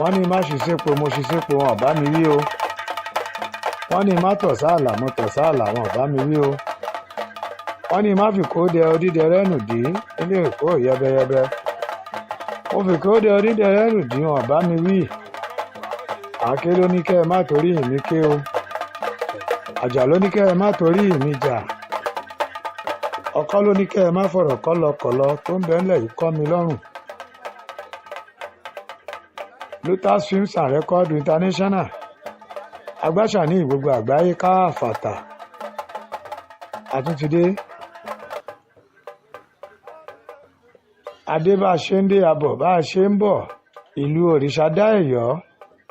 Wọ́n ní má ṣiṣẹ́ po, mo ṣiṣẹ́ po, wọn ò bá mi wí o. Wọ́n ní má tọ̀ sáàlà, mo tọ̀ sáàlà, wọn ò bá mi wí o. Wọ́n ní má fi kóde odídẹrẹ́ nù dí nílé Èkó yẹbẹyẹbẹ. Mo fi kóde odídẹrẹ́ nù dí, wọn ò bá mi wí. Àáké ló ní kẹ́ ẹ má torí mi ké o. Àjà ló ní kẹ́ ẹ má torí mi jà. Ọkọ́ ló ní kẹ́ ẹ má fọ̀rọ̀ kọ́lọkọ̀lọ tó ń bẹ ńlẹ̀ yìí kọ́ mi lọ́rùn. Lutas Films and Record International, agbáṣà ní gbogbo àgbáyé káfàtà, àtúntìdé adé bá a ṣe ń dé abọ̀ bá a ṣe ń bọ̀, ìlú òrìṣà dá ẹ̀yọ́,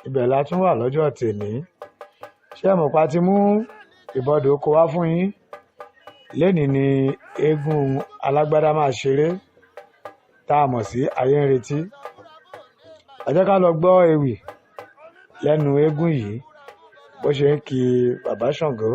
ibẹ̀ la tún wà lọ́jọ́ tèmi. Ṣé ẹ mọ̀ pa ti mú ìbọdò kó wá fún yín lénìí ni eégún alágbádá máa ṣeré tá a mọ̀ sí ayé ń retí. Ẹ jẹ́ ká lọ gbọ́ ewì lẹ́nu eégún yìí bó ṣe ń kí bàbá Ṣàngó.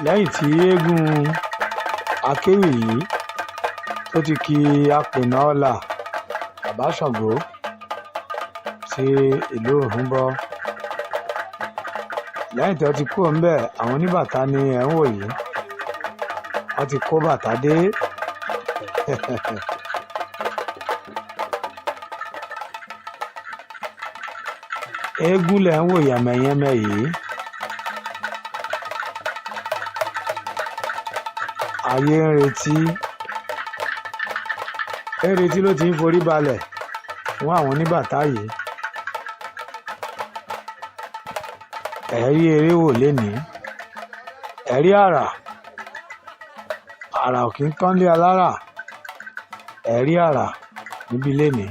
Lẹ́yìn tí eégún akéwì yìí tó ti kí apènà ọlá bàbá Ṣàngó ti ìlú Òrùnbọ, lẹ́yìn tó ti kúrò ńbẹ̀, àwọn oníbàtà ni ẹ̀ ń wò yìí, wọ́n ti kó bàtà dé. Eégún lẹ̀ ń wò yẹ̀mẹ̀yẹ̀mẹ̀ yìí. Ayé ń retí, ń retí ló ti ń forí balẹ̀ fún àwọn oníbàtà yìí. Ẹ̀rí eré wò lénìí, ẹ̀rí àrà, àrà ò kí ń tán lé alára, ẹ̀rí àrà níbí lénìí.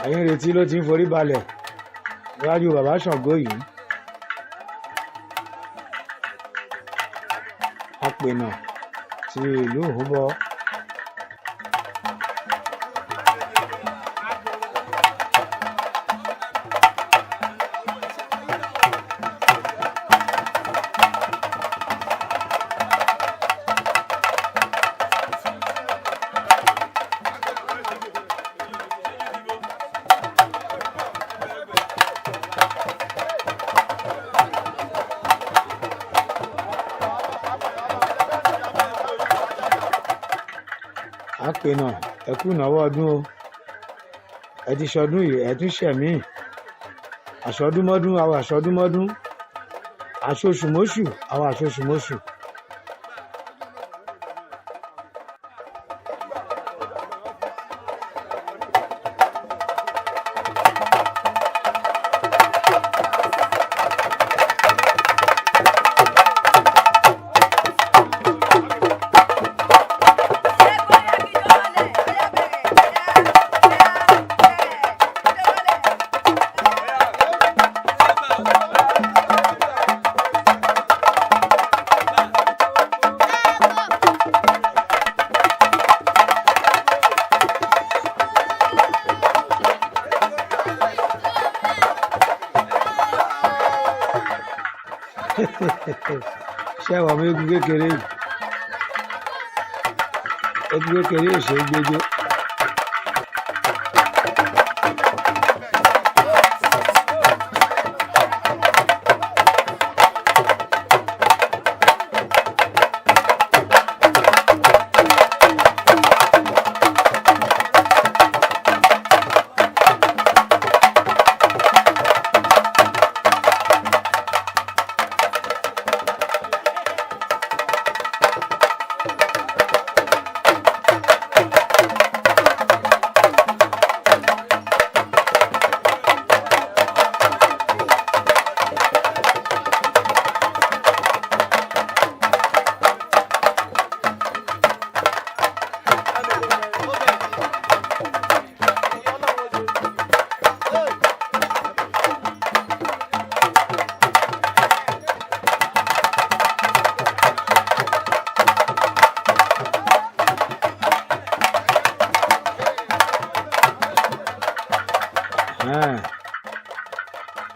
Ayé ń retí ló ti ń forí balẹ̀ níwájú bàbá Ṣàngó yìí. Apènà ti ìlú Òhúnbọ. Apènà, ẹ kú ìnáwó ọdún o. Ẹ ti ṣọdún yìí, ẹ tún ṣẹ̀mí. Àṣọdúnmọ́dún àwọn àṣọdúnmọ́dún, àṣoṣùmọ́ṣù àwọn àṣoṣùmọ́ṣù. Ṣé ẹwà ọmọ eégún kékeré yìí? Eégún kékeré ò ṣe é gbẹjọ.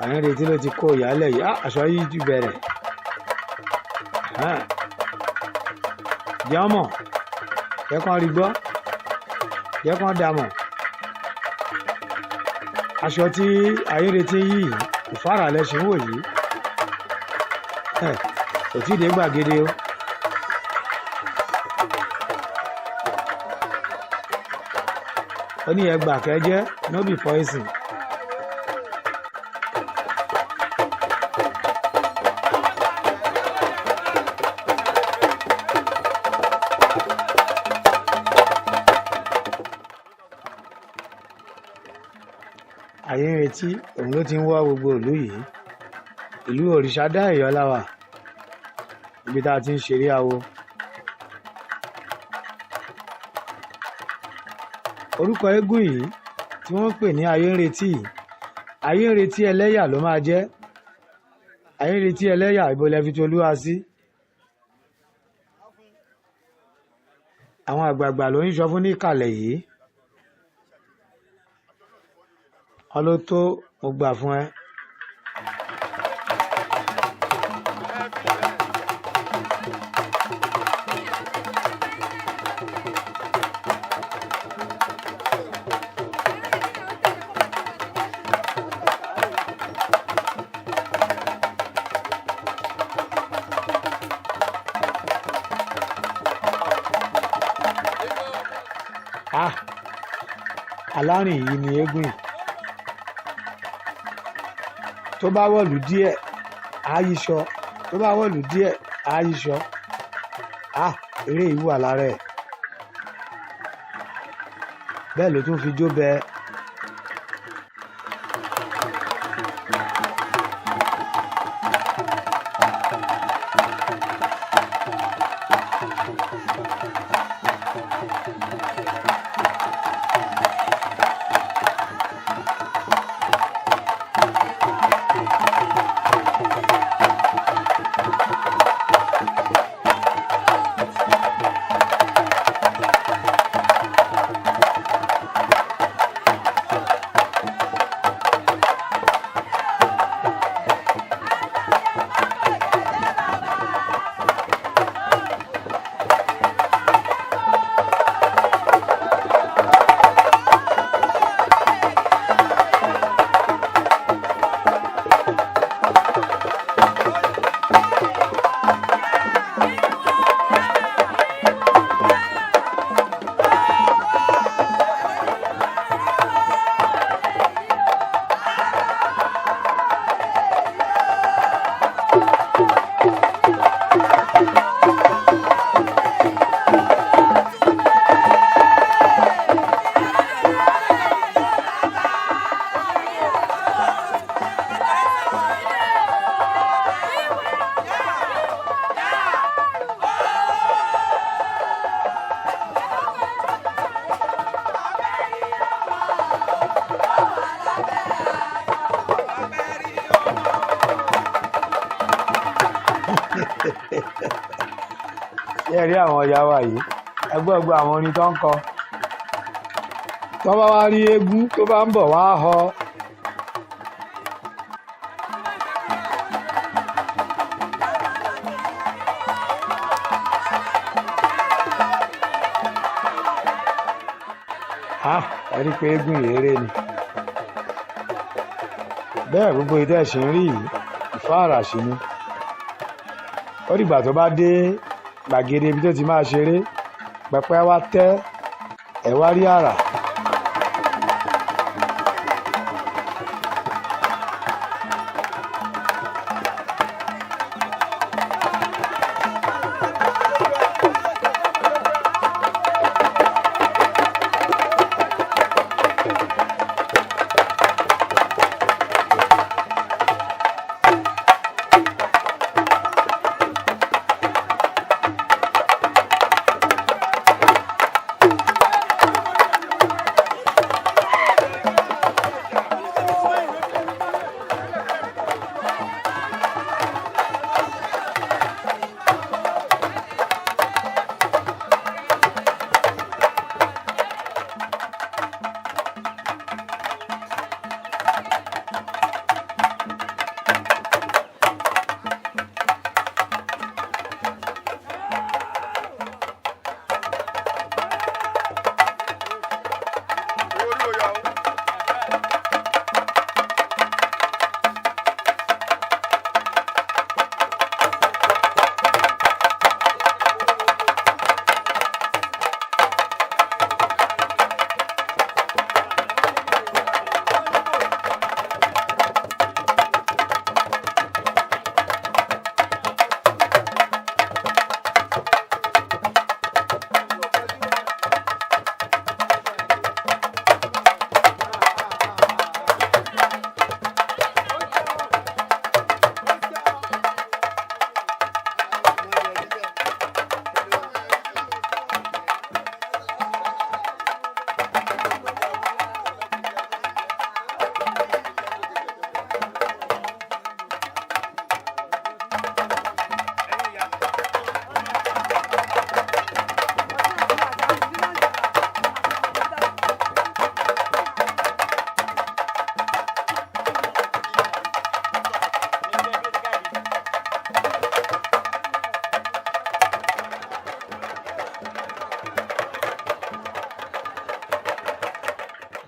Àyàn retí ló ti kó ìyálẹ̀ yìí. Ah, aṣọ yìí ti bẹ̀rẹ̀. Jẹ́ ọmọ, jẹ́ kán rí gbọ́, jẹ́ kán dà mọ̀. Aṣọ tí ayé retí yìí kò fara lẹ́sìn wò yìí. Kò tí ì dé gbàgede o. Ó ní ẹgbàá kẹjẹ, no be poison. Ayé ń retí òun ló ti ń wá gbogbo ìlú yìí. Ìlú òrìṣà dá ẹ̀yọ́ láwà, ibi tá a ti ń ṣeré awo. Orúkọ eégún yìí tí wọ́n ń pè ní ayé ń retí yìí, ayé ń retí ẹlẹ́yà ló máa jẹ́. Ayé ń retí ẹlẹ́yà, ibo lẹ fi tolúwa sí? Àwọn àgbààgbà ló ń sọ fún níkàlẹ̀ yìí. Wọ́n ló tó, mo gbà fún ẹ. Ah, alárìn yìí ni eégún yìí. Tó bá wọ̀lú díẹ̀, á yíṣọ. Tó bá wọ̀lú díẹ̀, á yíṣọ. Ah, eré yìí wà lára ẹ̀. Bẹ́ẹ̀ ló tún fi jó bẹ. Ẹ rí àwọn ìyá wa yìí, ẹgbẹ́ gbogbo àwọn orin tó ń kọ. Tó bá wá rí eégún tó bá ń bọ̀ wá họ. Ah, ẹ rí i pé eégún yìí eré ni. Bẹ́ẹ̀ gbogbo ìtẹ̀sí ń rí yìí, ìfáàrà sí ni. Ó dìgbà tó bá dé gbàgede ibi tó ti máa ṣeré, pẹpẹ wá tẹ́ ẹ wá rí àrà.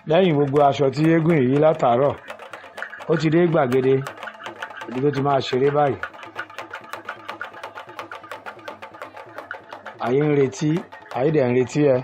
Lẹ́yìn gbogbo aṣọ tí eégún yìí látàárọ̀, ó ti dé gbàgede ibi tó ti máa ṣeré báyìí. Ayé ń retí, ayé dẹ̀ ń retí ẹ.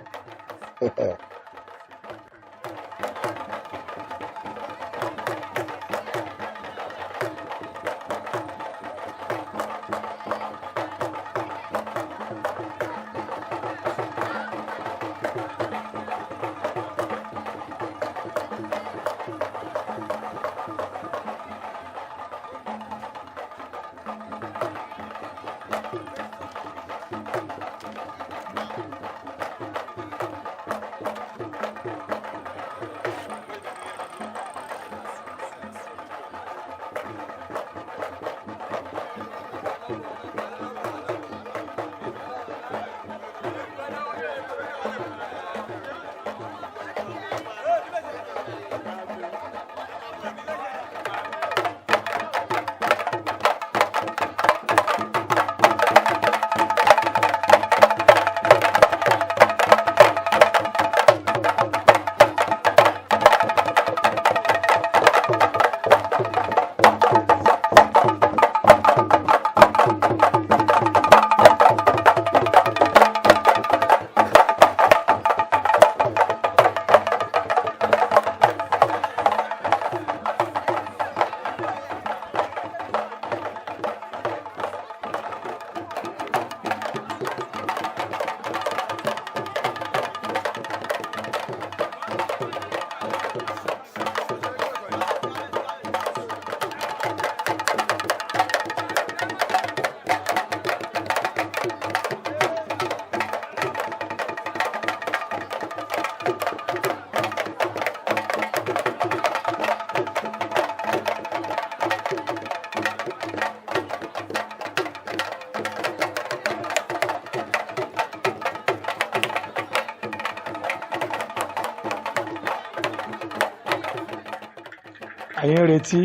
Ayé ń retí,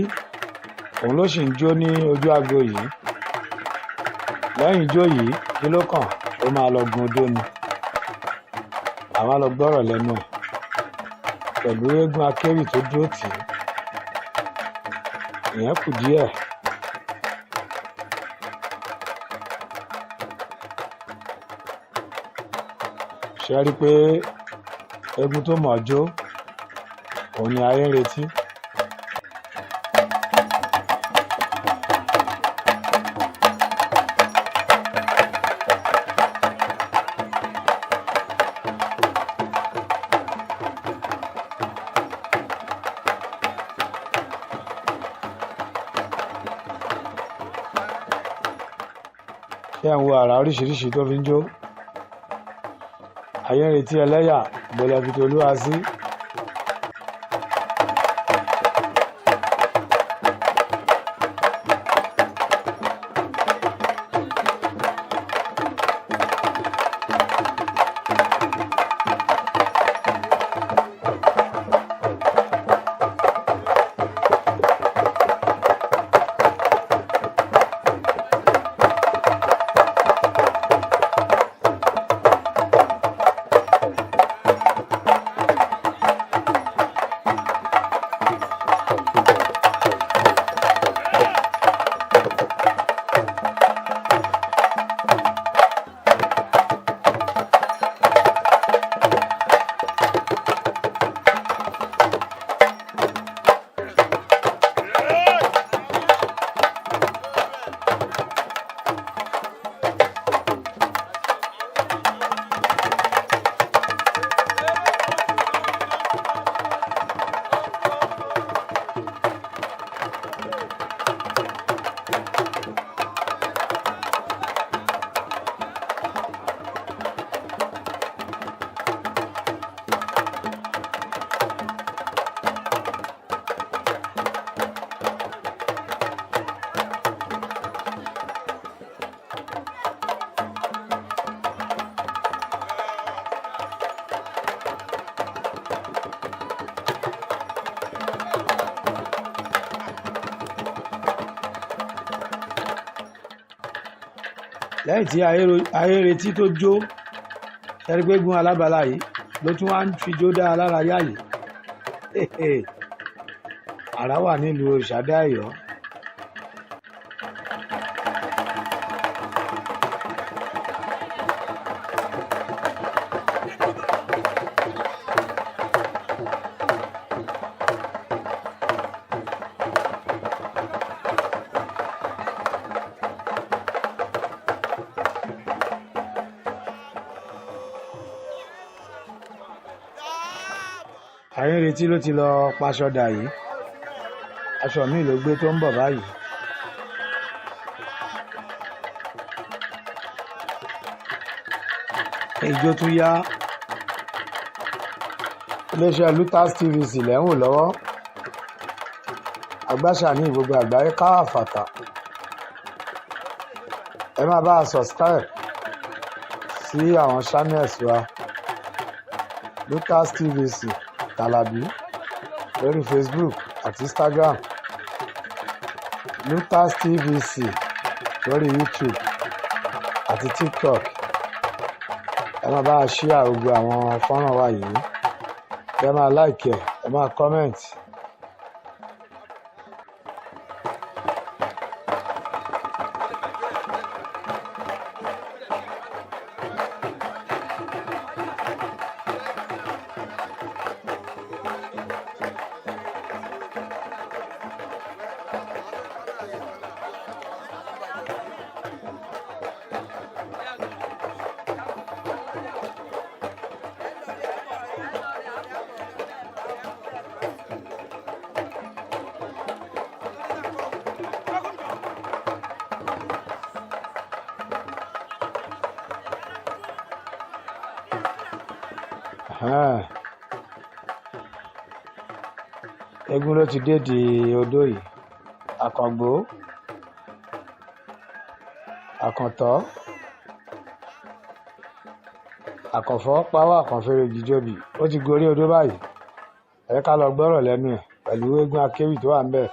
òun ló sì ń jó ní ojú agbo yìí. Lẹ́yìn ijó yìí, kí ló kàn? Ó máa lọ gun odó ni. Àwa lọ gbọ́rọ̀ lẹ́nu ẹ̀ pẹ̀lú eégún akéwì tó dúró tì í. Ìyẹn kù díẹ̀. Ṣe rí i pé eégún tó mọ̀ ọ́ jó, òun ni ayé ń retí. Ṣé ẹ̀ ń wo àrà oríṣiríṣi tó fi ń jó? Ayé ń retí ẹlẹ́yà, bọ́lá fi tolúwa sí. Lẹ́yìn tí ayé retí tó jó, ṣẹ́rí pé eégún alábala yìí ló tún wá ń fi jó dá a lára yá yìí. Àrá wà nílùú Òrìṣàdáẹ̀yọ́. Ayé ń retí ló ti lọ paṣọ dà yìí. Aṣọ míì ló gbé tó ń bọ̀ báyìí. Ijó tún yá. Iléeṣẹ́ Lutas TVC lẹ́ ń wò lọ́wọ́. Agbáṣà ní gbogbo àgbáyé káàfàtà. Ẹ máa bá a subscribe sí àwọn channels wa, Lutas TVC Tàlàbí lórí Facebook àti Instagram, Lutas TVC lórí YouTube àti TikTok. Ẹ máa bá a share gbogbo àwọn fọ́nrán wa yìí. Ẹ máa like ẹ, ẹ máa comment. Ẹ̀hẹ́n. Eégún ló ti dé di odó yìí. Àkàngbó, Àkàntọ́, Àkànfọ́ pawọ́, Àkànfèrè jìjọbì. Ó ti gorí odó báyìí. Ẹ ká lọ gbọ́rọ̀ lẹ́nu ẹ̀. Pẹ̀lú eégún akéwì tó wà ń bẹ̀.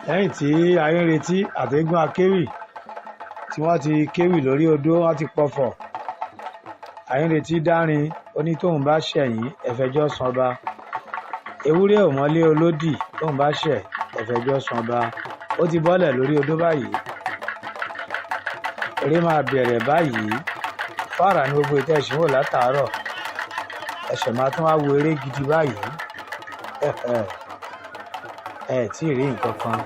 Lẹ́yìn tí ayé ń retí àtẹ̀gùn akéwì tí wọ́n ti kéwì lórí odó, wọ́n ti pọ̀fọ̀. Ayé ń retí dárin ó ní tóun bá ṣẹ̀yìn ẹ̀fẹ̀jọ́ sanba. Ewúrẹ́ ò mọ́lé olódì, tóun bá ṣẹ̀ ẹ̀fẹ̀jọ́ sanba. Ó ti bọ́lẹ̀ lórí odó báyìí. Eré máa bẹ̀rẹ̀ báyìí. Fáàrà ní gbogbo ìtẹ́ ìṣínwó látàárọ̀. Ẹ̀ṣẹ̀ máa tún wá wo eré gidi báyìí. Ẹ tí ì rí nǹkan kan.